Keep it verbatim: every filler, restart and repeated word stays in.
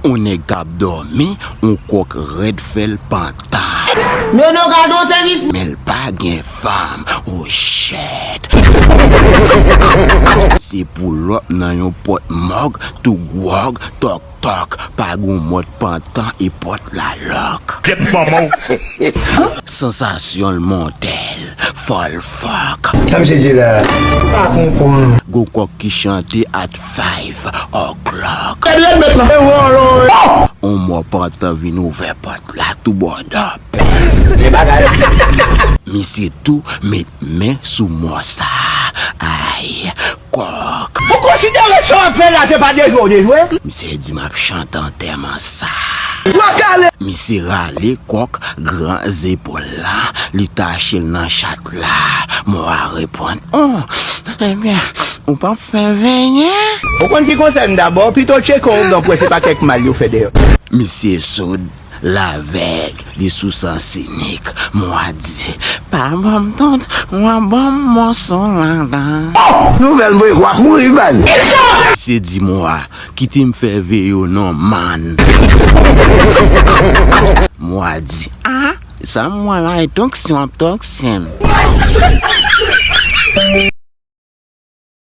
On nèg k ap dòmi, on kòk rèd fè l pantan. Men non, gade yon sezisman. Men l pa gen fanm. Oh shit. Se pulòp nan yon pòt mòg, tou gwòg, tòk tòk, pa gon mòd pantan e pòt la lòk. Get mama. Sansasyon l monte l, fò l fòk. Sa misye di la? Pa konprann. Gon kòk ki chante at five o'clock. On mò pantan vin ouvè pòt la tou bòdòp. Misye tou met men sou mò sa. Ay, kòk. Ou konsidere sa w ap fè la se pa dejwe w dejwe? Misye di m ap chante antèman sa. Misye rale kòk gran zepòl la, li tache l nan chat la. Mò a reponn, oh, ebyen, ou p ap fè venyen? Ou konn ki konsèy m dabò? Pito tcheke w, donk wè se pa kèk mal yo fè dèyè. Misye soud, l avèg, li sou sans inik. Mò a di, pa ban m tout, w a ban m moso ladan. Oh! Nouvèl mwen, w ap mouri, man. Misye di mò a, kite m fè veye w non, man. Mò a di, ah, sa m wè la e toksyon ap toksyen m.